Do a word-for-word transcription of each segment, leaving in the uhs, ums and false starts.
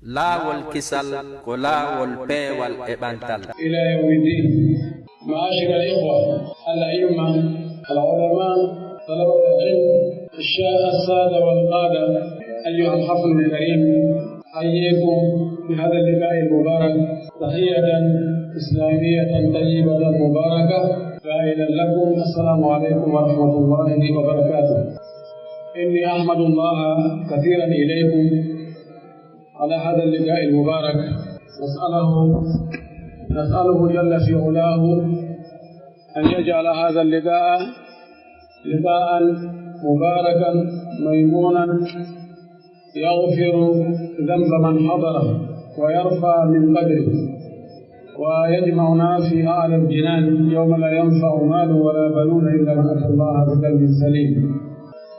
Laawol kisal ko laawol peewal e ɓantal. إلى يوم الدين. معاشر الإخوة الأئمة العلماء طلبة العلم الشا- السادة والقادة، أيها الحفل الكريم، أحييكم بهذا اللقاء المبارك تحية إسلامية طيبة مباركة، قائلا لكم: السلام عليكم ورحمة الله وبركاته. إني أحمد الله كثيرا إليكم على هذا اللقاء المبارك، نسأله، نسأله جل في علاه أن يجعل هذا اللقاء لقاء مباركا ميمونا، يغفر ذنب من حضره ويرفع من قدره، ويجمعنا في أعلى الجنان يوم لا ينفع مال ولا بنون إلا من أتى الله بقلب سليم.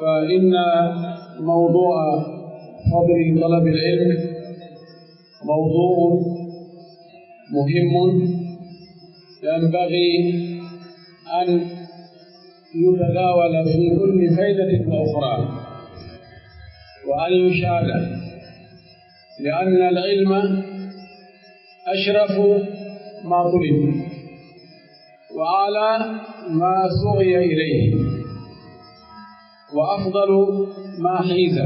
فإن موضوع فضل طلب العلم موضوع مهم، ينبغي أن يتداول في كل فينة وأخرى، وأن يشاد، لأن العلم أشرف ما طلب، وأعلى ما سعي إليه، وأفضل ما حيز.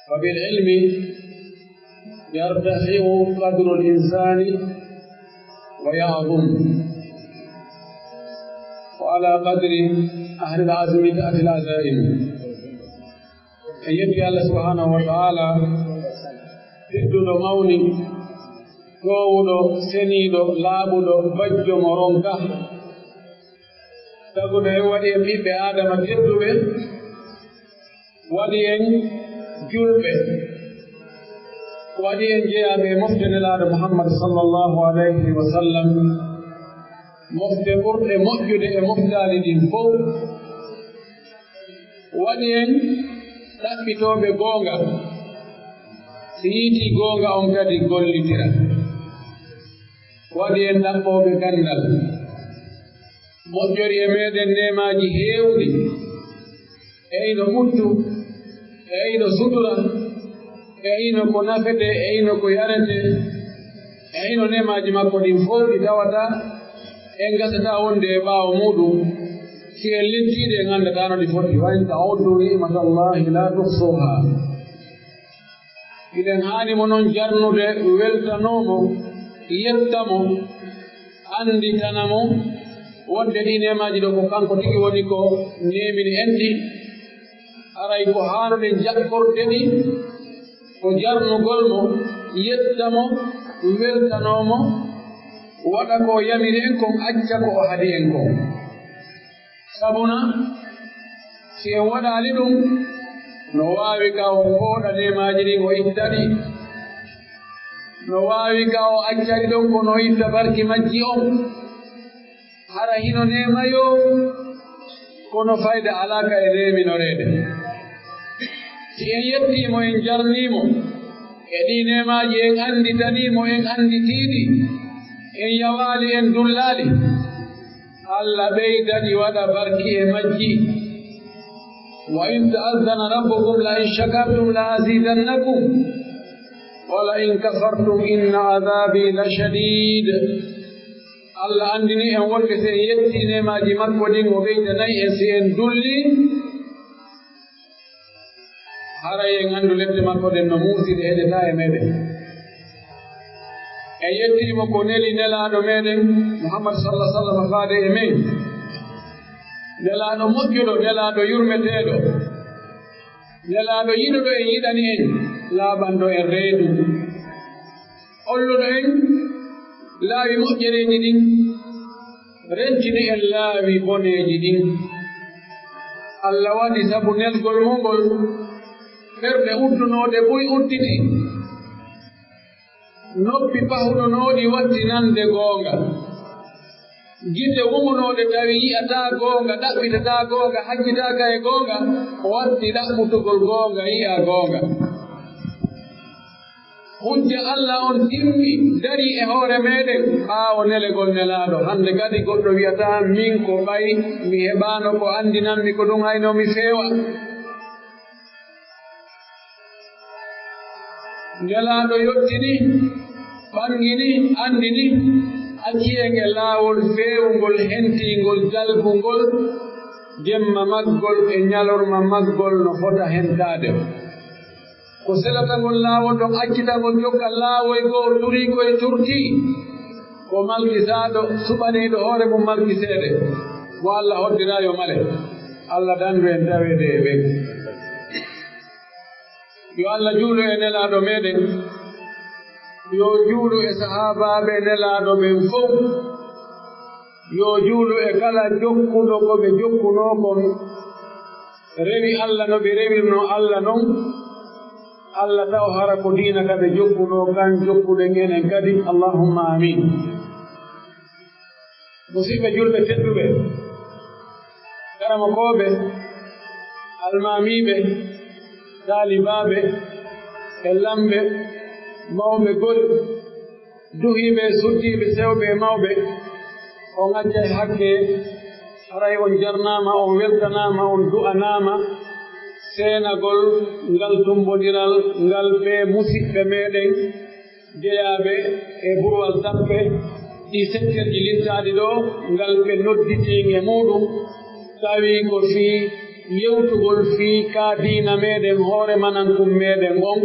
فبالعلم يرتفع قدر الإنسان ويعظم، وعلى قدر أهل العزم تأتي العزائم. En yetti Allah subhanahu wa ta'ala, tedduɗo mawni, toowuɗo, seniiɗo, laaɓuɗo, bajjo mo ronka. Taguɗo en, waɗi en ɓiɓɓe Aadama tedduɓe, waɗi en julɓe, waɗi en jeyaaɓe e mofte Nelaaɗo Muhammad sallallahu alayhi wa sallam, mofte ɓurɗe moƴƴude e moftaali ɗin fow. Waɗi en ɗaɓɓitooɓe goonga, si yiitii goonga on kadi gollitira. Waɗi en ɗaɓɓooɓe ganndal, moƴƴori e meɗen neemaaji heewɗi, e hino ɓuttu, e hino sutura, e hino ko nafetee, e hino ko yaretee, e hino neemaaji makko ɗin fow ɗi tawata en gasataa wonde e ɓaawo muuɗum. Si en lintii ɗi, en anndataa no ɗi foti. وإن تعدوا نعمة الله لا تحصوها. Hiɗen haani mo non jarnude, weltanoo mo, yetta mo, annditana mo wonde ɗii neemaaji ɗoo ko kanko tigi woni ko neemini en ɗi. Haray ko haanuɗen jaɓɓorde ɗi, ko jarnugol mo, yetta mo, weltanoo mo, waɗa ko o yamiri en kon, acca ko o haɗi en kon. Sabuna, si en waɗaali ɗum, no waawi ka o fooɗa neemaaji ɗin, o itta ɗi. No waawi ka o acca ɗi ɗon, kono o itta barki majji on. Hara hino neema yo, kono fayda alaa ka e neeminoreede. Si en yettii mo, en jarnii mo e ɗii neemaaji, en annditanii mo, en annditii ɗi, en yawaali, en dullaali, Alla ɓeyda ɗi, waɗa barki e majji. وإذ تأذن ربكم لئن شكرتم لأزيدنكم ولئن كفرتم إن عذابي لشديد. Alla anndini en wonde si en yettii neemaaji makko ɗin, o ɓeydanay en, si en dullii, haray en anndu lepte makko ɗen no muusi, ɗe heƴataa e meɗen. En yettii mo ko neli Nelaaɗo meɗen Muhammad sallallahu alaihi wasallam faade e men. Nelaaɗo moƴƴuɗo, Nelaaɗo yurmeteeɗo, Nelaaɗo yiɗuɗo en, yiɗani en, laaɓanɗo en reedu, holluɗo en laawi moƴƴereeji ɗin, rentini en laawi boneeji ɗin. Alla waɗi sabu nelgol mo ngol, ɓerɗe uddunooɗe buy udditi, noppi pahunonooɗi watti nande goonga, gite wumunooɗe tawi yi'ataa goonga, ɗaɓɓitataa goonga, hajjitaaka e goonga, watti ɗaɓɓutugol goonga, yi'a goonga. Hujja Alla on timmi, darii e hoore meɗen ɓaawo nelegol Nelaaɗo. Hande kadi goɗɗo wi'ataa, "Min ko ɓay mi heɓaano ko anndinanmi ko ɗun, hayno mi feewa." Nelaaɗo yottini, ɓanngini, anndini, acci en e laawol feewungol, hentiingol, jalbungol, jemma maggol e ɲalorma maggol no fota hentaade. Ko selata ngol laawol ɗon, accita ngol jokka laawoy goo, turii koy turtii. Ko malkisaaɗo, suɓaniiɗo hoore mum malkiseede, mo Alla hoddiraa yo male. Alla dandu en taweede e ɓen. Yo Alla juulu e Nelaaɗo meɗen. Yo juulu e sahaabaaɓe Nelaaɗo ɓen fow. Yo juulu e kala jokkuɗo ko ɓe jokkunoo kon, rewi Alla no ɓe rewirnoo Alla non. Alla taw hara ko diina ka ɓe jokkunoo kan jokkuɗen enen kadi. Allahumma aamiin. Musiɓɓe julɓe tedduɓe, karamokooɓe, almaamiiɓe, taalibaaɓe, e lamɓe, mawɓe gol, duhiiɓe e suddiiɓe, sewɓe e mawɓe, on accay hakke, haray on jarnaama, on weltanaama, on du'anaama seenagol ngal tummbondiral ngal ɓee musiɓɓe meɗen jeyaaɓe e Burwal Tappe, ɗii sekterji lintaaɗi ɗoo, ngal ɓe nodditii e muuɗum, tawi ko fii yewtugol fii ka diina meɗen, hoore manankun meɗen on.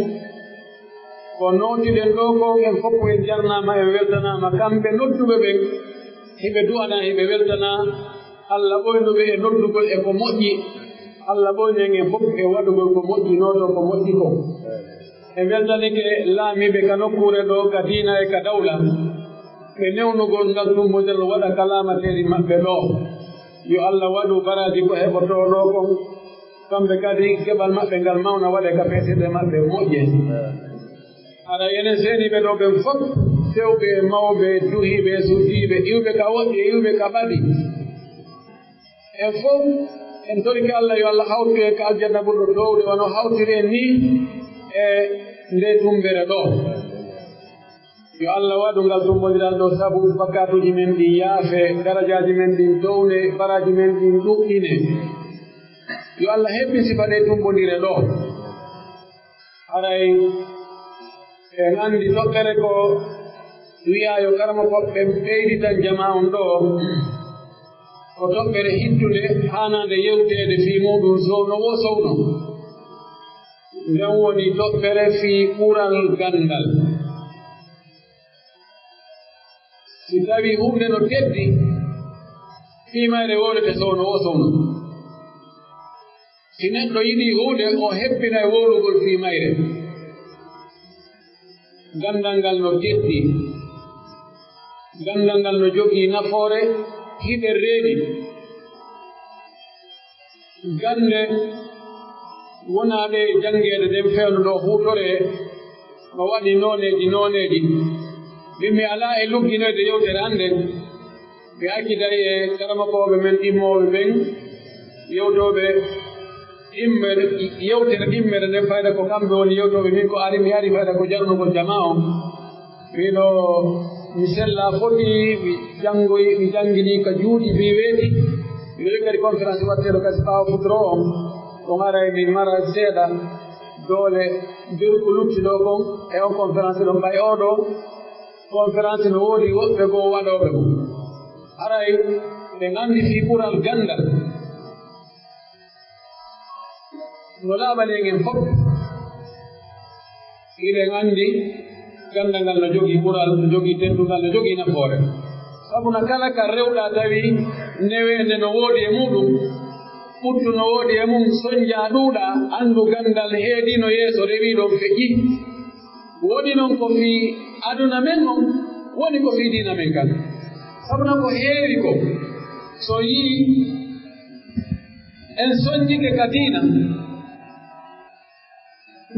Ko nootiɗen ɗoo kon, en fow en jarnaama, en weltanaama. Kamɓe nodduɓe ɓen, hiɓe du'anaa, hiɓe weltanaa. Alla ɓoynu ɓe e noddugol e ko moƴƴi. Alla ɓoynu en, en fow e waɗugol ko moƴƴi, nootoo ko moƴƴi kon. En weltanike laamiiɓe ka nokkuure ɗoo, ka diina e ka dawla, ɓe newnugol ngal tummbondiral waɗa ka laamateeri maɓɓe ɗoo. Yo Alla waɗu baraaji ko heɓotoo ɗoo kon, kamɓe kadi keɓal maɓɓe ngal mawna, waɗe ka peetirɗe maɓɓe moƴƴe. Hara enen seeniiɓe ɗoo ɓen fow, sewɓe e mawɓe, duhiiɓe e suddiiɓe, iwɓe ka woɗɗi e iwɓe ka ɓaɗi. En fow, en torike Alla yo Alla hawtu en ka aljanna ɓurɗo toowde, wano hawtiri en nii e ndee tummbere ɗoo. Yo Alla waɗu ngal tummbondiral ɗoo sabu bakkaatuuji men ɗin yaafee, darajaaji men ɗin townee, baraaji men ɗin ɗuɗɗinee. Yo Alla hebbin sifa ɗee tummbondire ɗoo. Haray en anndi toɓɓere ko wi'aa yo karamokooɓe ɓeyditan jamaa on ɗoo, ko toɓɓere hittunde haanaande yewteede fii muuɗum sowno woo sowno. Nden woni toɓɓere fii ɓural ganndal. Si tawii huunde no teddi, fii mayre wowlete sowno woo sowno. Si neɗɗo yiɗii huunde, o hebbinay wowlugol fii mayre. Ganndal ngal no teddi. Ganndal ngal no jogii nafoore, hiɗen reeni. Gannde wonaa ɗe janngeede ɗen fewndo ɗoo huutoree, no waɗi nooneeji nooneeji. Min mi alaa e lugginoyde yewtere an nden. Mi acciday e karamokooɓe men ɗimmooɓe ɓen, yewtooɓe ɗimmere, yewtere ɗimmere nden, fayda ko kamɓe woni yewtooɓe, min ko ari, mi ari fayda ko jarnugol jamaa on. Miɗo, mi sella foti, mi janngoy, mi janngini ka juuti, mi weeti. Miɗo jogori conférence watteeɗo kasi ɓaawo futuro on. On aray mi mara seeɗa doole, nder ko lutti ɗoo kon e on conférence ɗon, ɓay oo ɗoo conférence no woodi woɓɓe goo waɗooɓe mo. Haray ɓe anndi fii ɓural ganndal. No laaɓani en en fow, hiɗen anndi ganndal ngal no jogii ɓural, no jogii teddungal, no jogii nafoore. Sabu na kala ka rewɗaa tawi neweende no woodi e muuɗum, ɓuttu no woodi e mum, sonnjaa ɗuuɗaa, anndu ganndal heedii no yeeso rewii ɗon feƴƴi. Woni non ko fii aduna men on, woni ko fii diina men kan. Sabu na ko heewi ko, so yii en sonnjike ka diina,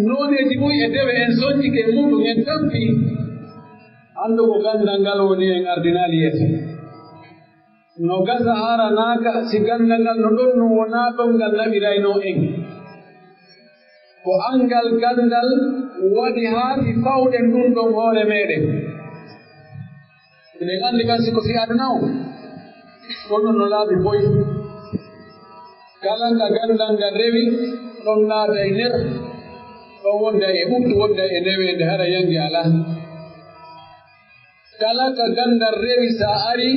nooneeji buy e dewe en sonnjike e muuɗum, en tampii, anndu ko ganndal ngal woni en ardinaali yeeso. No gasa haranaaka si ganndal ngal no ɗon, ɗum wonaa ɗon ngal naɓiraynoo en. Ko anngal ganndal waɗi haa si fawɗen ɗum ɗon hoore meɗen. Eɗen anndi kan si ko fii aduna on, ɗon ɗon no laabi boy. Kala ka ganndal ngal rewi, ɗon naatay nder. Ɗon wonda e ɓuttu, wonda e neweende, hara yange alaa. Kala ka ganndal rewi, si a arii,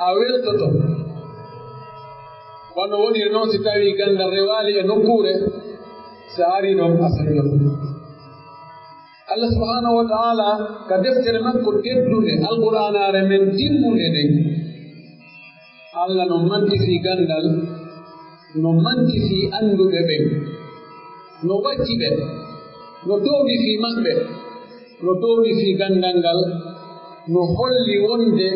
a weltoto. Wano woniri non, si tawii ganndal rewaali e nokkuure, si a arii ɗon, a seydoto. Allah subhanahu wa ta'ala, ka deftere makko teddunde, Alqur'aanaare men timmunde nden, Allah no manti fii ganndal, no manti fii annduɓe ɓen, no wacci ɓe, no toowdi fii maɓɓe, no toowdi fii ganndal ngal, no holli wonde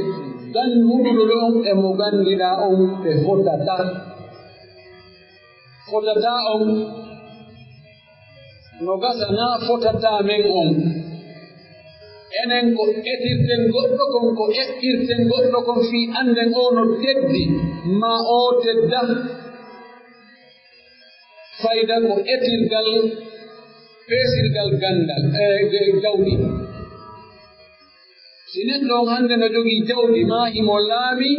gannduɗo on e mo ganndiɗaa on ɓe fotataa. Fotataa on. No gasa naa fotataa men on. Enen ko etirten goɗɗo kon, ko eɓɓirten goɗɗo kon fii annden oo no teddi, maa oo tedda. Fayda ko etirgal, peesirgal ganndal, e, e, jawdi. Si neɗɗo on hannde no jogii jawdi maa himo laamii,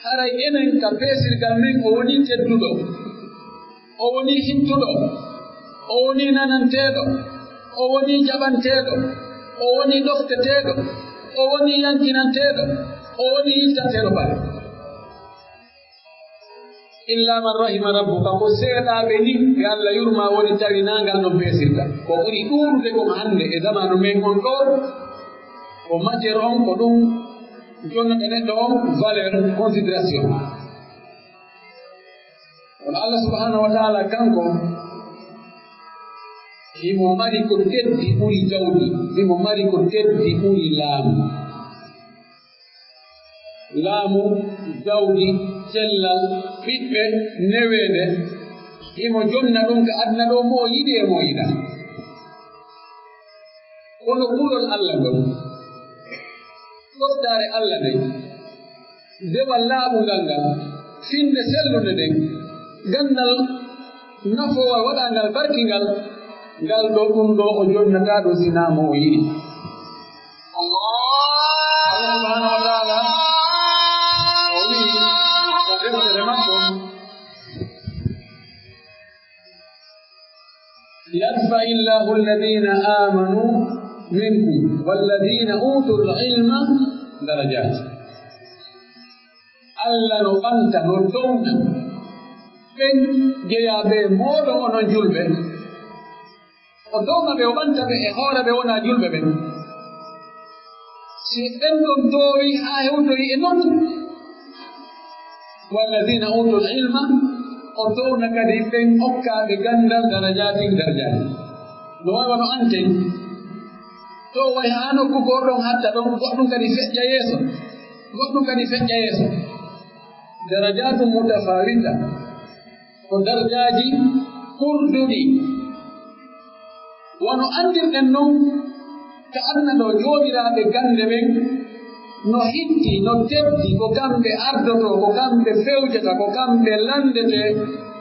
haray enen ka peesirgal men o wonii tedduɗo, o wonii hittuɗo, o wonii nananteeɗo, o wonii jaɓanteeɗo, o wonii ɗofteteeɗo, o wonii yankinanteeɗo, o wonii yiltanteeɗo bane. Illa man rahima rabbuka, ko seeɗaaɓe ni ɓe Alla yurmaa woni tawi naa ngal non peesirta. Ko ɓuri ɗuuɗude kon hannde e zamaanu men on ɗoo, ko matière on, ko ɗum jonnata neɗɗo on valeur, considération. Kono Allah subhanahu wa ta'ala kanko, himo mari ko teddi ɓuri jawdi, himo mari ko teddi ɓuri laamu. Laamu, jawdi, cellal, ɓiɓɓe, neweende, himo jonna ɗum ka aduna ɗoo, mo o yiɗi e mo o yiɗaa. Kono kulol Alla ngol, ɗoftaare Alla nden, dewal laaɓungal ngal, finnde sellunde nden, ganndal nafoowal waɗaangal barki ngal, ngal ɗoo, ɗum ɗoo o jonnataa ɗum si naa mo o yiɗi. Allah subhanahu wa ta'ala o wi'i ka deftere makko, "Yarfa'illahu alladhina amanu minkum walladhina utul ilma darajat." Alla no ɓanta, no towna ɓen jeyaaɓe e mooɗon, onon julɓe. O towna ɓe, o ɓanta ɓe e hoore ɓe wonaa julɓe ɓen. Si ɓen ɗon toowi haa hewtoyi e nokku, "Walladhina utul ilma", o towna kadi ɓen okkaaɓe ganndal, "darajaatin", darajaaji. No wayi wano an tey. To wayi haa nokku goo ɗon hatta ɗon, goɗɗum kadi feƴƴa yeeso, goɗɗum kadi feƴƴa yeeso. Darajaatun mutafawita. Ko darjaaji ɓurduɗi. Wano anndirɗen non, ka aduna ɗoo, joomiraaɓe gannde ɓen no hitti, no teddi, ko kamɓe ardotoo, ko kamɓe fewjata, ko kamɓe lanndetee.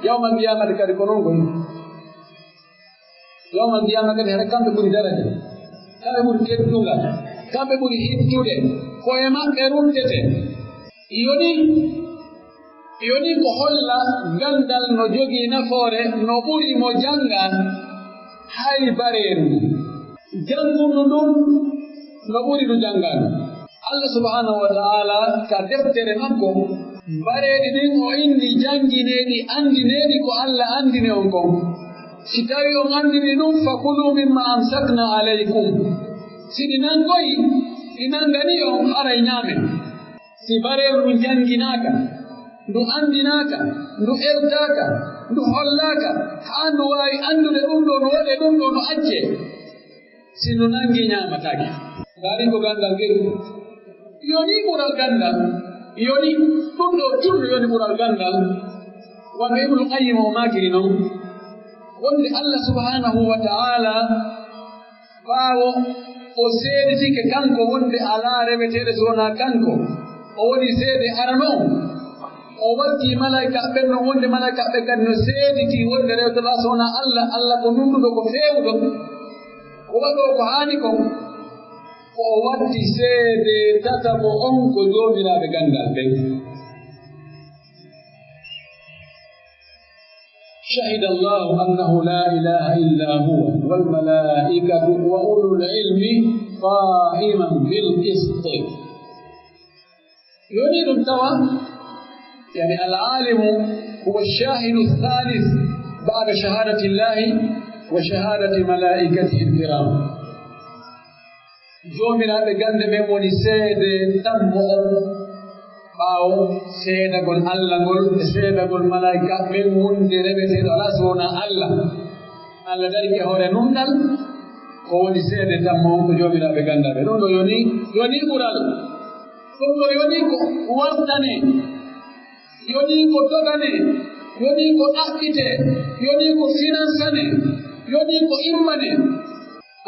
Yawmal qiyaamati kadi ko non woni. Yawmal qiyaama kadi, hara kamɓe ɓuri daraja, kamɓe ɓuri teddungal, kamɓe ɓuri hittude, ko e maɓɓe ruttetee. Yoni, yoni ko holla ganndal no jogii nafoore, no ɓuri mo janngaa hay bareeru ndu. Janngundu ndun no ɓuri ndu janngaa ndu. Allah subhanahu wa ta'ala ka deftere makko, bareeɗi ɗin o inni jannginee ɗi, anndinee ɗi ko Allah anndini on kon. Si tawii on anndini ɗum, "Fakulu mimma amsakna alaykum." Si ɗi nanngoyi, ɗi nannganii on, haray ñaamen. Si bareeru ndu jannginaaka, ndu anndinaaka, ndu eltaaka, ndu hollaaka, haa ndu waawi anndude ɗum ɗoo no waɗee, ɗum ɗoo no accee, si ndu nanngii ñaamataake. Ndaari ko ganndal ngel. Yoni ɓural ganndal. Yoni ɗum ɗoo julɗo yoni ɓural ganndal. Wano Ibnu Qayyim o maakiri non, wonde Allah subhanahu wa ta'ala, ɓaawo o seeditike kanko wonde alaa reweteeɗo si wonaa kanko, o woni seede arano on. O watti malaa'ika ɓen non wonde malaa'ika ɓen kadi no seediti wonde rewetataa si wonaa Allah. Allah ko nunɗuɗo, ko feewuɗo, ko waɗoo ko haani kon. Ko o watti seede tataɓo on ko joomiraaɓe ganndal ɓen. شهد الله أنه لا إله إلا هو والملائكة وأولو العلم قائما بالقسط. Yoni ɗum tawa, yani, العالم هو الشاهد الثالث بعد شهادة الله وشهادة ملائكته الكرام. Joomiraaɓe gannde ɓen woni seede tammo on, ɓaawo seedagol Alla ngol e seedagol malaa'ika ɓen wonde reweteeɗo alaa so wonaa Alla. Alla darike hoore nunɗal, ko woni seede tammo on ko Joomiraaɓe gannde ɓen. Ɗum ɗo yoni, yoni ɓural. Ɗum ɗo yoni ko wartanee. Yoni ko doganee, yoni ko ɗaɓɓitee, yoni ko finansanee, yoni ko immanee.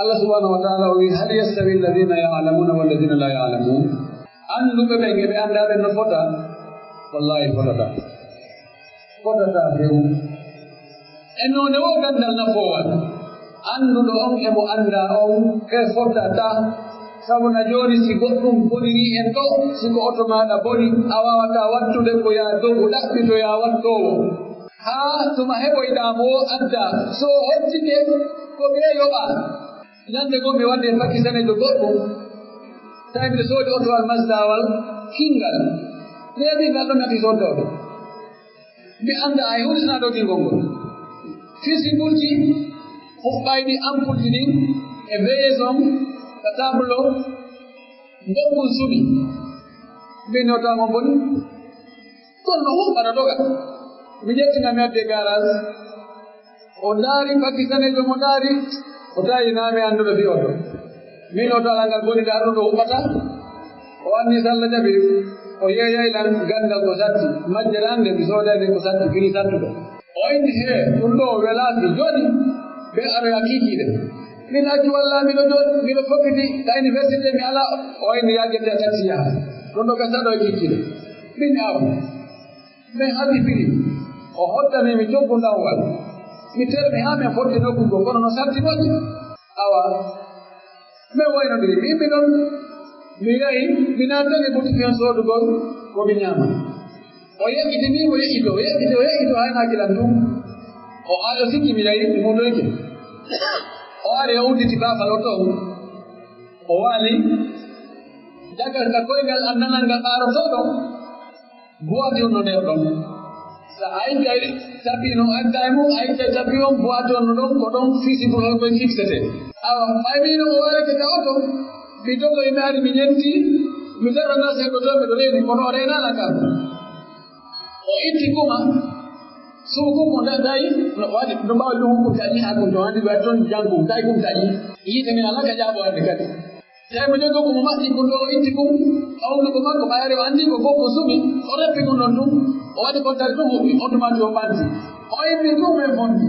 Allah subhanahu wa ta'ala o wi'i, "Hal yastawi alladhina ya'lamuna walladhina la ya'lamun?" Annduɓe ɓen e ɓe anndaa ɓen no fota? Wallahi fotataa. Fotataa few. E noone woo ganndal nafoowal. Annduɗo on e mo anndaa on, ɓe fotataa. Sabu na jooni si goɗɗum bonirii en ɗoo, si ko oto maaɗa boni, a waawataa wattude ko yaa dogu ɗaɓɓitoyaa wattoowo. Haa tuma heɓoyɗaa mo woo addaa, so o hoccike ko ɓe yoɓaa. Ñannde goo mi wonde e Pakistaneejo goɗɗo, tawi miɗo soodi otowal Mazdaawal kinngal. Mi heɓii ngal ɗon nati soddooɓe. Mi anndaa hay huunde sinaa dogingol ngol. Fii si ɓurti huɓɓayɗi ampulji ɗin e veilleuse on ka tableau, ngoɗngun suɓi. Min no tawa ngon boni. Kono no huɓɓata doga. Mi ƴetti na mi addi e garage. O ndaari Pakistaneejo mo ndaari, o tawi naa mi annduɗo fii oto. Min oto alal ngal boni ngal ɗum ɗo huɓɓata. O anni salla jaɓi, o yeeyay lan ganndal ko satti. Majjere annde mi soodani ko satti, fini sattude. O inni, "Hee, ɗum ɗoo welaaki, jooni ɓe aroya kiikiiɗe. Min accu walla miɗo jooni, miɗo fokkiti ka université mi alaa." O inni, "Yaa ƴettee taxi yaha. Ɗum ɗo ka saɗo e kiikiiɗe." Min awa. Men haɓi firi, o hoddani mi coggu ndawwal. Mi termi haa men fotti nokku goo, kono no satti moƴƴi. Awa, men waynondiri. Mi immi ɗon, mi yahi, mi naatani butiki on soodugol ko mi ñaama. O yeƴƴitini, o yeƴƴitoo, o yeƴƴitoo, o yeƴƴitoo, haa naaki lan tun. O, o sikki mi yahi, mi muutoyke. O ari, o udditi baafal o ton. O waali, daga ka koyngal annanal ngal ɓaarotoo ɗon. Boîte on no nder ɗon. So a ittay tapis no adda e mum, a ittay tapis on, boîte on no ɗon, ko ɗon fisible on ɗon fixete. Awa, ɓay miino o waalete ka oto, mi dogoyi mi ari mi ñenti, mi darana seeɗa to miɗo reeni, kono o reenaana kam. O itti kuma, suuku mo da-, dayi, no waɗi, no mbaawi ɗum hukum taƴi, haa kun to hannde ɓe ton janngu, tawi kun taƴi. Yiite min alaa ka jaabo hannde kadi. Tawi mo jogii ko mo maɓɓi ko ɗo o itti kon, ɓawlugo makko ɓayre o anndi ko fof ko suɓi, o reppi kon ɗon ɗum, o waɗi kon tari ɗum huɓɓi, on tuma o ɓanti. O immi ɗum e fondi.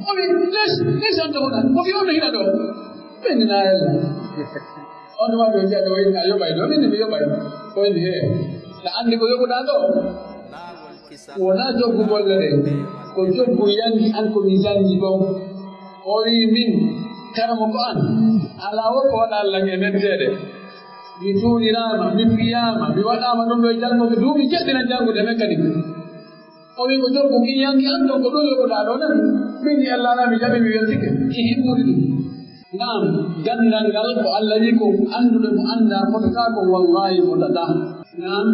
O wi, "Les, les on tawna, ko fi on hina ɗo?" Ɓenni na Yalla. On tuma o wi'i, "O inni a yoɓay ɗo, min mi yoɓay." O inni, "He, na anndi ko yoɓuɗaa ɗo?" Wonaa joggu golle ɗen, ko joggu yangi an ko mi jangi kon. O wi'i min, "Karamoko an, alaa wo ko waɗaa lan e metteede. Mi tuuniraama, mi fiyaama, mi waɗaama ɗum ɗo e janngo, mi duuɓi jeɗɗi nan janngude mécanique." O wi'i, "Ko joggu min yangi an ɗon, ko ɗum yoɓuɗaa ɗo nan?" Min ni Allah na mi jaɓi mi weltike, ki himmude ɗum. Naam, ganndal ngal ko Allah wi'i kon, annduɓe mo anndaa fotataa kon, wallaahi fotataa. Naam,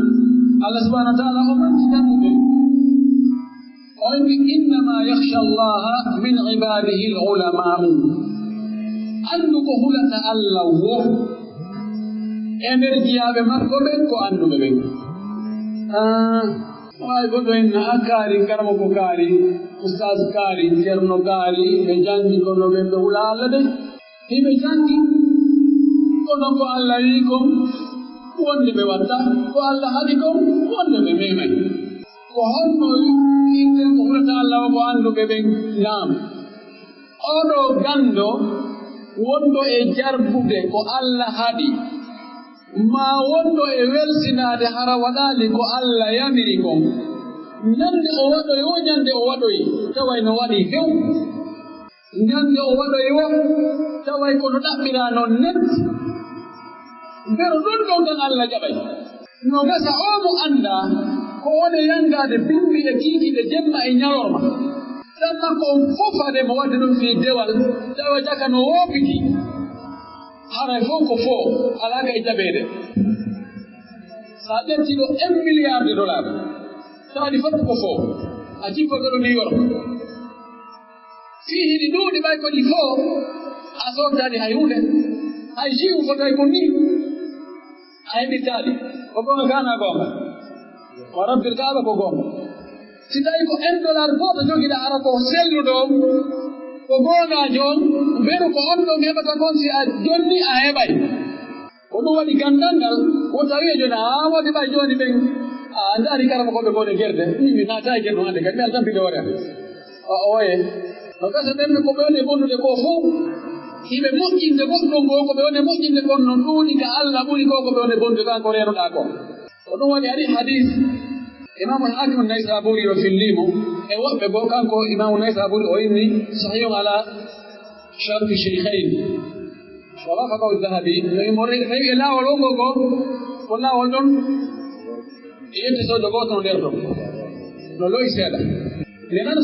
Allah subhanahu wa ta'ala o manti annduɓe. O wi'i, "Innama yakhsha Allaha min ibadihi al-ulama'u." Anndu ko hulata Allah wo e nder jiyaaɓe makko ɓen ko annduɓe ɓen. Ah, waawi goɗɗo en na kaari, karamoko kaari, ustaas kaari, ceerno kaari, ɓe janngi kono ɓen ɓe hula Allah de. Hiɓe janngi, kono ko Allah wi'i kon, wonde ɓe watta, ko Allah haɗi kon, wonde ɓe memay. Ko honno yimɓe ko hulata Allah o ko annduɓe ɓen? Naam. Oɗo ganndo wonɗo e jarbude ko Allah haɗi, maa wonɗo e welsinaade hara waɗaali ko Allah yamiri kon. Ñande o waɗoyi wo ñande o waɗoyi, taway no waɗi few. Ñande o waɗoyi wo, taway ko no ɗaɓɓiraa non net. Mbero ɗon ɗon kan Allah jaɓay. No gasa oo mo anndaa ko woni yanngaade bimbi e kiikiiɗe jemma e ñalorma. Tan makko on fof faade mo waɗde ɗum fii dewal, tawa jaka no woopiti. Haray fof ko foo, alaa ka e jaɓeede. So a ƴetti ɗo un milliard de dollars, tawa ɗi fof ko foo, a jippoto ɗo New York. Fii hiɗi ɗuuɗi ɓay ko ɗi foo, a soodaali hay huunde. Hay jiwu fotay ko nii. A heɓirtaa ɗi. Ko goonga kaa naa goonga? Wa rabbil Kaaba ko goonga. Si tawii ko un dollar gooto jogiɗaa hara ko selluɗo on, ko goongaajo on, beru ko on ɗon heɓata kon si a jonni a heɓay. Ko ɗum waɗi ganndal ngal, wota wi'e jooni, aa, waɗi ɓay jooni ɓen, a ndaari karamokooɓe goo e gerde, min mi naataay gerde hannde kadi, mi altan pide hoore am. O, oye. No gasa ɓen ko ɓe woni e bonnude ko fof, hiɓe moƴƴinde goɗɗum goo, ko ɓe woni e moƴƴinde kon non ɗuuɗi ka Alla ɓuri ko ko ɓe woni e bonnude kan ko reenuɗaa ko. Ko ɗum waɗi ari hadis Imaamu Hakim Naysaburi o fillii mo, e woɓɓe goo kanko Imaamu Naysaburi o inni sahihun ala sharti shaykhayn. Wa wafaqahu Dhahabi, no imo re-, rewi e laawol on ngol goo, ko laawol ɗon e yettisoojo gooto no nder ɗon. No lo'i seeɗa. Nde nan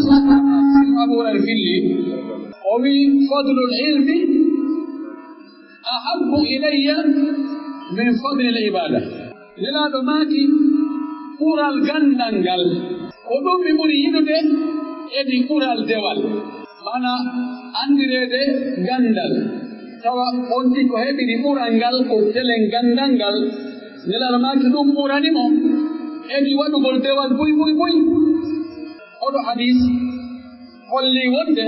Abu Hurayra filli, o wi'i, "Fadlul ilmi ahabbu ilayya min fadlil ibada." Nelaaɗo maaki, ɓural ganndal ngal, ko ɗum mi ɓuri yiɗude edi ɓural dewal. Maana anndireede ganndal, tawa on tigi ko heɓiri ɓural ngal, ko telen ganndal ngal. Nelaaɗo maaki ɗum ɓurani mo edi waɗugol dewal buy, buy, buy. Oɗo hadis holli wonde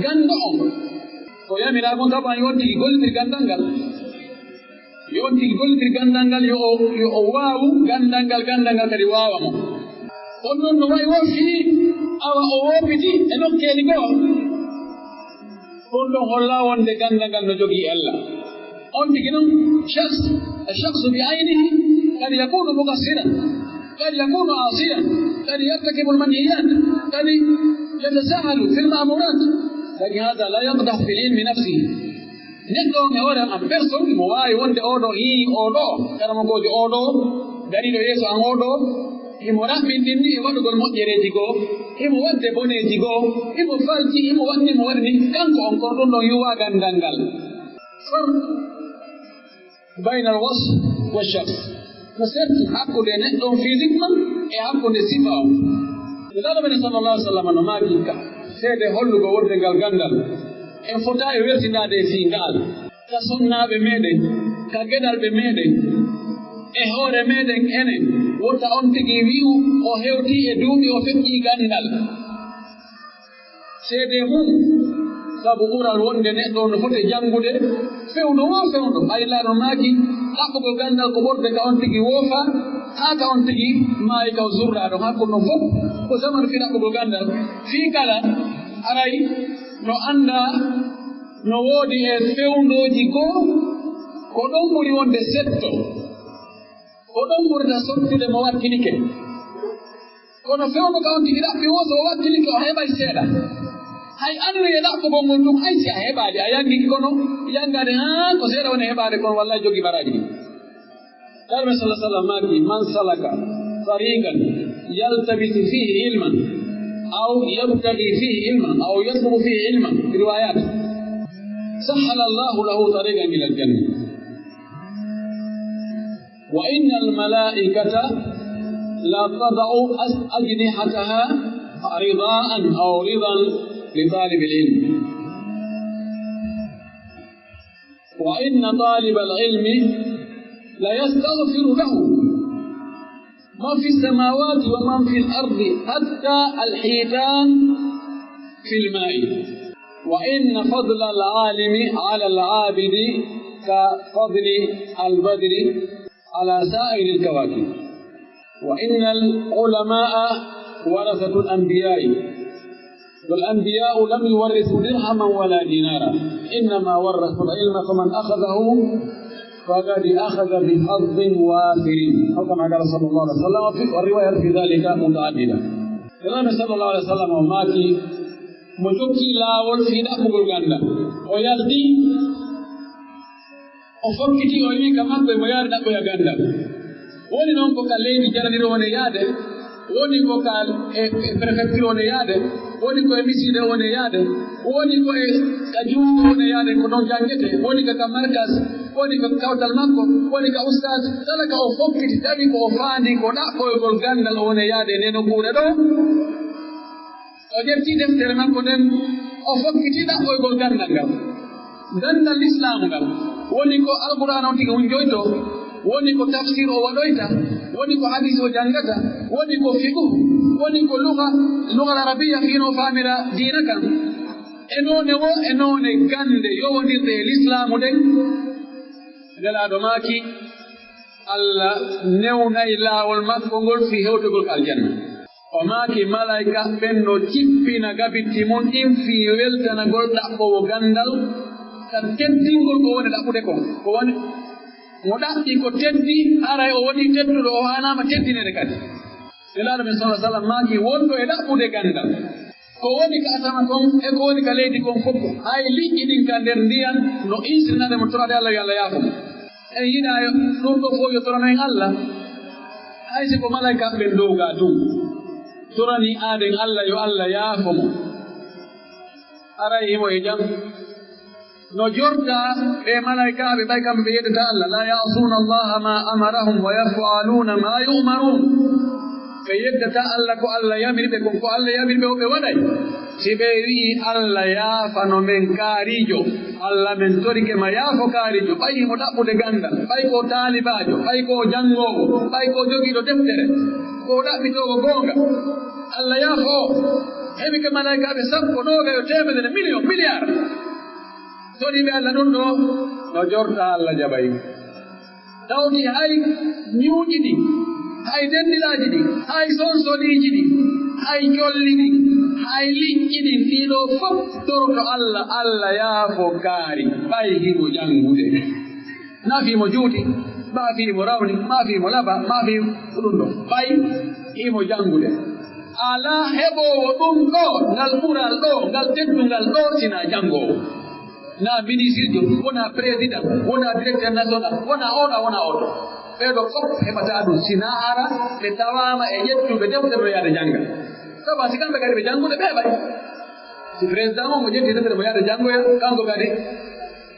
ganndo on ko yamiraa kon, tawa yo on tigi gollitir ganndal ngal. Yo on tigi gollitir ganndal ngal, yo o, yo o waawu ganndal ngal, ganndal ngal kadi waawa mo. On non no wayi wo fii, awa o woopiti e nokkeeli goo. Ɗum ɗon holla wonde ganndal ngal no jogii ella. On tigi non, shakhs, ash-shakhsu bi aynihi, qad yakunu muqassiran, qad yakunu asiyan, qad yartakibu al-manhiyat, qad yatasahalu fi al-ma'murat. Lakin hadha la yaqdahu fi al-ilmi nafsihi. Neɗɗo on e hoore an, en personne, mo waawi wonde oo ɗoo, hii, oo ɗoo, karamokoojo oo ɗoo, dariiɗo yeeso an oo ɗoo, himo raɓɓinɗinni e waɗugol moƴƴereeji goo, himo waɗde boneeji goo, himo falti, himo waɗni, himo waɗni, kanko on, kono ɗum ɗon yuwaa ganndal ngal. Farq bayna al-wasf wa shakhs. No serti hakkunde neɗɗo on physiquement e hakkunde sifa on. Nelaaɗo men sallallahu alaihi wasallam no maaki ka seede hollugol wonde ngal ganndal en fotaa e weltinaade e fii ngal. Ka sonnaaɓe meɗen, ka geɗalɓe meɗen, e hoore meɗen enen, wota on tigi wi'u o hewtii e duuɓi o feƴƴii ganndal. Seedee mum, sabu ɓural wonde neɗɗo on no foti janngude, fewndo woo fewndo, ɓay Nelaaɗo maaki, ɗaɓɓugol ganndal ko ɓurde ka on tigi woofa, haa ka on tigi maayi ka o surraa ɗon. Hakkunde on fof ko zamanu fii ɗaɓɓugol ganndal, fii kala aray no anndaa no woodi e fewndooji goo, ko ɗon ɓuri wonde setto, ko ɗon ɓurata sottude mo wakkilike. Kono fewndo ka on tigi ɗaɓɓi woo, so o wakkilike, o heɓay seeɗa. Hay annuye ɗaɓɓugol ngol ɗum, hay si a heɓaali, a yanngike, kono yanngaade, haa ko seeɗa woni heɓaade, kono wallahi jogii baraaji ɗin. Nelaaɗo men sallallahu alaihi wasallam maaki, "Man salaka tariqan yaltamisu fihi ilman, aw yabtaghi fihi ilman, aw yatlubu fihi ilman," riwayat, "sahhala Allahu lahu tariqan ila al-jannah." وإن الملائكة لتضع أجنحتها رضاء أو رضا لطالب العلم. وإن طالب العلم ليستغفر له من في السماوات ومن في الأرض حتى الحيتان في الماء. وإن فضل العالم على العابد كفضل البدر على سائر الكواكب. وإن العلماء ورثة الأنبياء، والأنبياء لم يورثوا درهما ولا دينارا، إنما ورثوا العلم فمن أخذه فقد أخذ بحظ وافر، أو كما قال صلى الله عليه وسلم، والروايات في ذلك متعددة. Nelaaɗo sallallahu alaihi wasallam o maaki, mo jokki laawol fii ɗaɓɓugol ganndal, o yalti, o fokkiti, o wi'i ka makko, emo yaade ɗaɓɓoya ganndal. Woni non ko ka leydi jaraniri woni yaade, Woni ko ka e, e prefecture woni yaade, woni ko e miside woni yaade, woni ko e ka juuɗe woni yaade, ko ɗon janngetee, woni ka, ka markas, woni ka kawtal makko, woni ka ustaas, kala ka o fokkiti, tawi ko o faandi ko ɗaɓɓoygol ganndal o woni yaade e nde nokkuure ɗoo. O ƴetti deftere makko nden, o fokkiti ɗaɓɓoygol ganndal ngal. Ganndal Lislaamu ngal, woni ko Alqur'aana on tigi hunjoytoo, woni ko tafsir o waɗoyta, woni ko hadiis o janngata, woni ko fiqhu, woni ko luga, lugal arabiya fii no faamira diina kan. E noone woo, e noone gannde yowondirɗe e Lislaamu ɗen, Nelaaɗo maaki, Alla newnay laawol makko ngol fii hewtugol ka aljanna. O maaki, malaa'ika ɓen no jippina gabitti mun ɗin fii weltanagol ɗaɓɓoowo ganndal ka teddingol ko woni ɗaɓɓude kon. Ko woni, mo ɗaɓɓi ko teddi, haray o woni tedduɗo, o haanaama teddineede kadi. Nelaaɗo men, sallallaahu alayhi wa sallam, maaki, wonɗo e ɗaɓɓude ganndal. Ko woni ka asama kon e ko woni ka leydi kon fof, hay liƴƴi ɗin ka nder ndiyan no insirinaade mo toraade Alla, yo Alla yaafo mo. En yiɗaa yo ɗum ɗoo fof yo torano en Alla. Hay si ko malaa'ikaaɓe ɓen dow gaa tun toranii aaden Alla, yo Alla yaafo mo. Aray himo e jam. No jortaa ɓe malaa'ikaaɓe, ɓay kamɓe ɓe yeddata Alla, "لا يعصون الله ما أمرهم ويفعلون ما يؤمرون." Ɓe yeddata Alla ko Alla yamiri ɓe kon, ko Alla yamiri ɓe o ɓe waɗay. Si ɓe wi'i, "Alla yaafano men kaarijo, Alla men torike ma yaafo kaarijo," ɓay himo ɗaɓɓude ganndal, ɓay ko taalibaajo, ɓay ko janngoowo, ɓay ko jogiiɗo deftere, ko ɗaɓɓitoowo goonga, Alla yaafo o. Heɓi ka malaa'ikaaɓe sappo, noogayo, teemedere, miliyon, miliyaar. Toriiɓe Alla ɗum ɗoo, no jorta Alla jaɓay. Tawti hay ñuuƴi ɗin, hay dendilaaji ɗin, hay sonsoliiji ɗin, hay colli ɗin, hay liƴƴi ɗin, ɗii ɗoo fof toroto Alla, Alla yaafo kaari, ɓay himo janngude. Naa fii mo juuti, maa fii mo rawni, maa fii mo laba, maa fii ko ɗum ɗoo. Ɓay himo janngude. Alaa heɓoowo ɗum ɗoo, ngal ɓural ɗoo, ngal teddungal ɗoo, sinaa janngoowo. Naa ministirjo, wonaa président, wonaa directeur national, wonaa oɗo, wonaa oɗo. Ɓee ɗoo fof heɓataa ɗum, sinaa hara ɓe tawaama e ƴettuɓe deftere no yaade jannga. Sabu si kamɓe kadi ɓe janngude, ɓe heɓay. Si président on mo ƴetti deftere mo yaade janngoya, kanko kadi,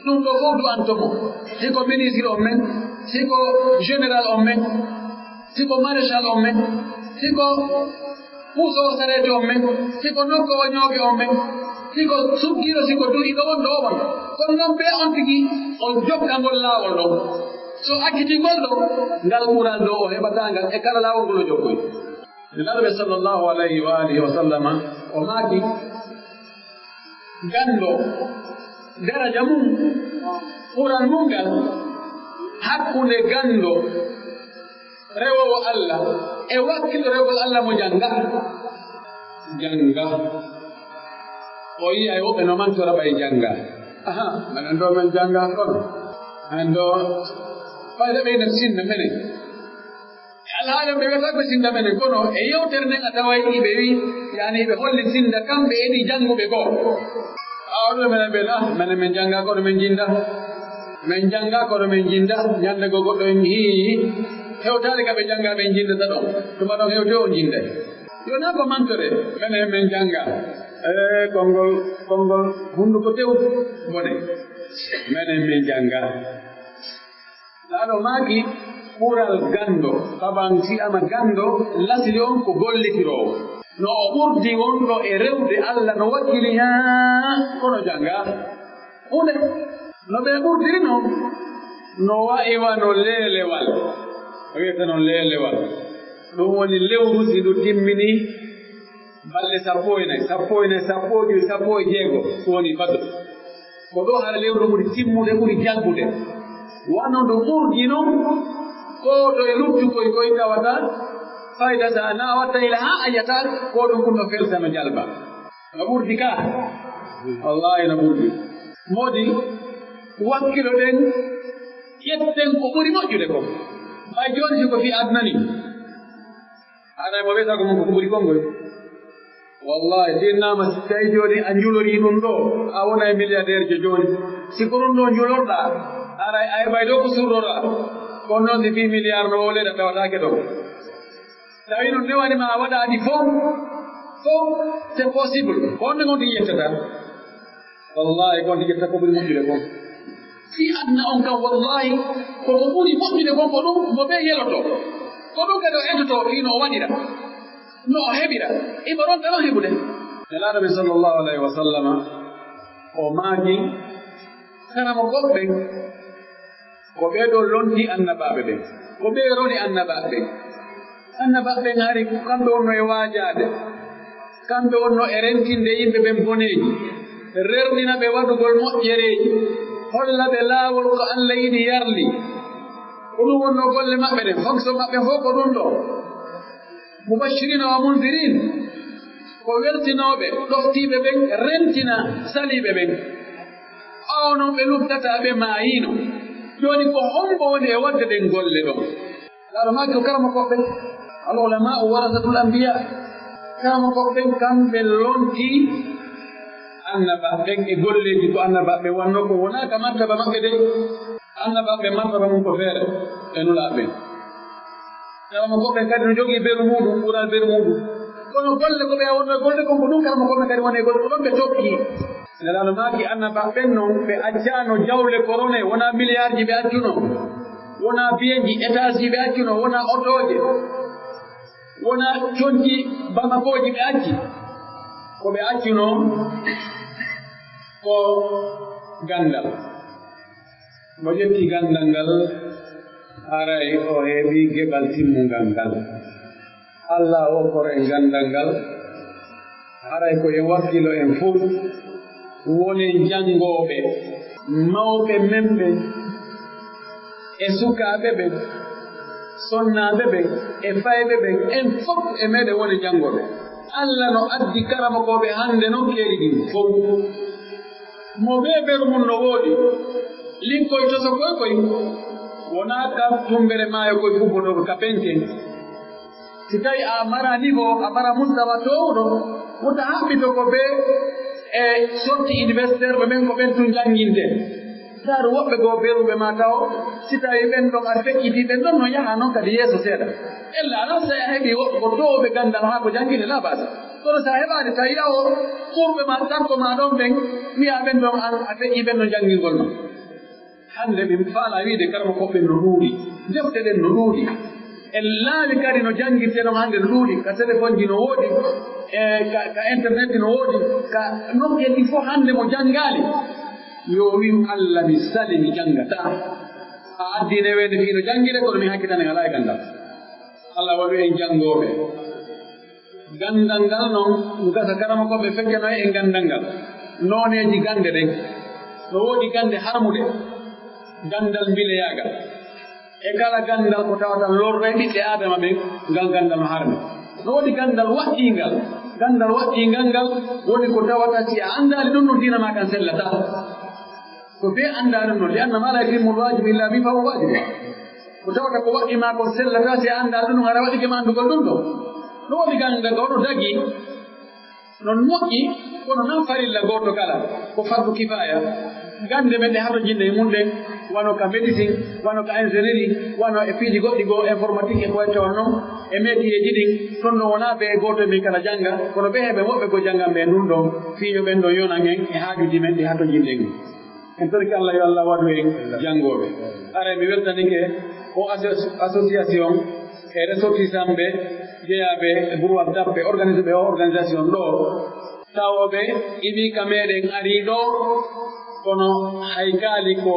ɗum ɗoo fof du'anto mo. Si ko ministre on men, si ko général on men, si ko maréchal on men, si ko puusoowo sareeti on men, si ko nokkoowo ñooge on men, si ko suggiiɗo, si ko duhiiɗo wonɗo o won. Kono non ɓe on tigi, o jokka ngol laawol ɗon. So accitii ngol ɗoo, ngal ɓural ɗoo o heɓataa ngal e kala laawol ngol o jokkoy. Nelaaɗo ɓe sallallahu alayhi wa alihi wa sallama, o maaki, ganndo, daraja mum, ɓural mum ngal, hakkunde ganndo, rewoowo Alla, e wakkilo rewgol Alla mo jannga. Jannga. O yi'ay woɓɓe no mantora ɓay jannga. Aha, menen ɗoo men jannga kono. Menen ɗoo, fayda ɓe ina sinna menen. E alhaali ɓe wiyata ko sinna menen, kono e yewtere nden a taway iɓe wi, yani iɓe holli sinna kamɓe e ɗi jannguɓe goo. Ɓaawo ɗum menen ɓe, ah, menen men jannga kono men jinnda. Men jannga kono men jinnda. Ñande goo goɗɗo en hiiyi hewtaade ka ɓe jannga ɓe jinndata ɗon. Tuma ɗon hewti on jinnday. Yo naa ko mantore, menen men jannga. E konngol, konngol hunnduko tew bone. Menen men jannga. Laaɗo maaki ɓural ganndo, saban si ama ganndo, lasli on ko gollitiroowo. No o ɓurdi wonɗo e rewde Alla no wakkili haa kono jannga. Huunde no ɓe ɓurdiri non, no wa'i wano leelewal. O wiyata non leelewal. Ɗum woni lewru si ndu timmini balɗe sappo e nay, sappo e nay, sappo e joy, sappo e jeego, ɗum woni Badru. Ko ɗoo hara lewru ɓuri timmude, ɓuri jaggude. Wano ndu ɓurdi non, ko to e luttu koy koy tawata, fayda sa na watta ila haa a yiyata, ko ɗum ɗum no felta no jalba. No ɓurdi ka? Wallaahi no ɓurdi. Moodi, wakkiloɗen, ƴetten ko ɓuri moƴƴude kon. Ɓay jooni si ko fii aduna nii. Haɗay mo wiyata ko mun ko ɓuri konngol. Wallaahi, si innama si tawi jooni a njulorii ɗum ɗoo, a wonay milliardaire jo jooni. Si ko ɗum ɗoo njulorɗaa, haray a heɓay ɗoo ko surroraa. Kono noon si fii milliard no wowleɗaa tawataake ɗon. Tawi non newani ma a waɗaani fow, fow, c'est possible. Ko honde ngon tigi yettata? Wallahi, ko honde ƴetta ko ɓuri moƴƴude kon. Fii aduna on kan, wallahi, ko ko ɓuri moƴƴude kon ko ɗum mo ɓe yeloto. Ko ɗum kadi o ettoto fii no o waɗira, no o heɓira. Imo ronka non heɓude. Nelaaɗo ɓe sallallahu alayhi wa sallama, o maaki, karamokooɓe ɓen, ko ɓee ɗoo lontii annabaaɓe ɓen. Ko ɓee roni annabaaɓe ɓen. Annabaaɓe ɓen hari, kamɓe wonnoo e waajaade. Kamɓe wonnoo e rentinde yimɓe ɓen boneeji. Rerɗina ɓe waɗugol moƴƴereeji. Holla ɓe laawol ko Alla yiɗi yarli. Ko ɗum wonnoo golle maɓɓe ɗen. Fonction maɓɓe fow ko ɗum ɗoo. Mubashirina wa munzirin. Ko weltinooɓe, ɗoftiiɓe ɓen, rentina saliiɓe ɓen. Ɓaawo non ɓe luttataa, ɓe maayiino. Jooni ko hombo woni e waɗde ɗen golle ɗon? Laaɗo maaki ko karamokooɓe ɓen. Al ulama'u warasatul anbiya. Karamokooɓe ɓen kamɓe lontii annabaaɓe ɓen e golleeji ko annabaaɓe ɓen wannoo ko wonaa ka martaba maɓɓe de. Annabaaɓe ɓen martaba mun ko feere e nulaaɓe ɓen. Karamokooɓe ɓen kadi no jogii beru muuɗum, ɓural beru muuɗum. Kono golle ko ɓe wonnoo e golle kon ko ɗum karamokooɓe ɓen kadi woni e golle ko ɗon ɓe tokki. Nelaaɗo maaki, annabaaɓe ɓen non, ɓe accaano jawle korone, wonaa miliyaarji ɓe accuno, wonaa biyeeji, etaasji ɓe accuno, wonaa otooje, wonaa conci Bamakooji ɓe acci. Ko ɓe accuno ko ganndal. Mo ƴetti ganndal ngal, haray o heɓii geɓal timmungal ngal. Alla okkor en ganndal ngal, haray ko en wakkilo en fow, wonen janngooɓe, mawɓe men ɓen, e sukaaɓe ɓen, sonnaaɓe ɓen, e fayɓe ɓen, en fow e meɗen wonen janngooɓe. Alla no addi karamokooɓe hannde non keeri ɗin fow. Mo bee beru mun no woodi, linkoy toso koy koy, wonaa ka tumbere maayo koy fubbotoo ka penken. Si tawi a mara niveau, a mara mustawa toowuɗo, wota haɓɓito ko bee e sorti universitaire ɓe ɓen ko ɓen tun jannginte. Ndaaru woɓɓe goo beruɓe ma tawo, si tawi ɓen ɗon a feƴƴitii ɓen ɗon no yaha non kadi yeeso seeɗa. Ella alaa si a heɓii woɓɓe ko toowuɓe ganndal haa ko janngine laa baasa. Kono si a heɓaani tawi yawo ɓurɓe ma, takko ma ɗon ɓen, wi'a ɓen ɗon an a feƴƴii ɓen ɗon janngingol ma. Hannde min faalaa wi'ude karamokooɓe ɓen no ɗuuɗi, defte ɗen no ɗuuɗi, e laawi kadi no janngirtee ɗon hannde no ɗuuɗi, ka telefonji no woodi, e ka, ka internet no woodi, ka nokkel ɗin fof hannde mo janngaali, yo wi'u, "Alla, mi salii, mi janngataa." A addii neweende fii no janngiree, kono mi hakkitanii alaa e ganndal. Alla waɗu en janngooɓe. Ganndal ngal non, no gasa karamokooɓe feccano en ganndal ngal. Nooneeji gannde ɗen. No woodi gannde harmuɗe, ganndal mbileyaagal. E kala ganndal ko tawata lorray ɓiɓɓe Aadama ɓen, ngal ganndal no harmi. No woodi ganndal waɗɗiingal. Ganndal waɗɗiingal ngal woni ko tawata si a anndaali ɗum, no diina maa kan sellataa. Ko bee anndaa ɗum non, li anna maa laa yatimmul waajibu illaa bihi fa huwa waajib. Ko tawata ko waɗɗii maa kon sellataa si a anndaa ɗum non, hara waɗɗike ma anndugol ɗum ɗon. No woodi gannde ko no dagii, no moƴƴi, kono naa farilla gooto kala, ko fardu kifaaya. Gannde men ɗe hatonjinɗe e mun ɗen, wano ka médecine, wano ka ingénierie, wano e piiji goɗɗi goo, informatique e ko wayi ton non, e métierji ɗin, ton no wonaa ɓe gooto e min kala jannga, kono ɓe heɓe woɓɓe goo janngan ɓe ɗum ɗon, fii yo ɓen ɗon yonan en e haajuuji men ɗi hatonjinɗen. En torike Alla, yo Alla waɗu en janngooɓe. Aray, mi weltanike o asso-, association e ressortissantɓe jeyaaɓe e Burwal Dappe, organise ɓe o organisation ɗoo. Tawooɓe iwii ka meɗen arii ɗoo, kono hay kaali ko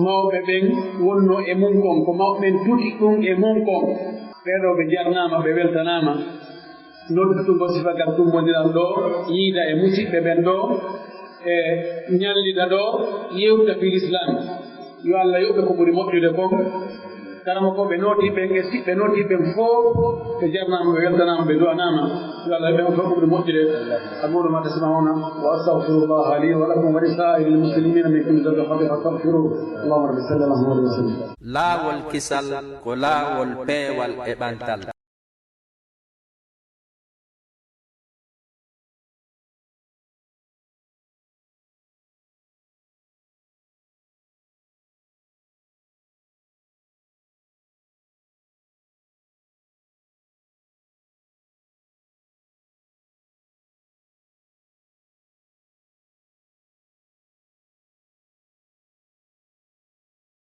mawɓe ɓen wonnoo e mun kon, ko mawɓe ɓen tuti ɗum e mun kon. Ɓee ɗoo ɓe jarnaama, ɓe weltanaama. Noddugol sifagal tummbondiral ɗoo, yiida e musiɓɓe ɓen ɗoo, e ñallida ɗoo, yewta fii Lislaam. Yo Alla yoɓ ɓe ko ɓuri moƴƴude kon. Karamokooɓe nootii ɓen e siɓɓe nootii ɓen fow, ɓe jarnaama, ɓe weltanaama, ɓe du'anaama. Yo Alla yoɓ ɓe ko ɓuri moƴƴude. أقول ما تسمعون وأستغفر الله لي ولكم ولسائر المسلمين من كل ذنب خطيئة فاستغفروه. اللهم رب صل على محمد وسلم. Laawol kisal ko laawol peewal e ɓantal.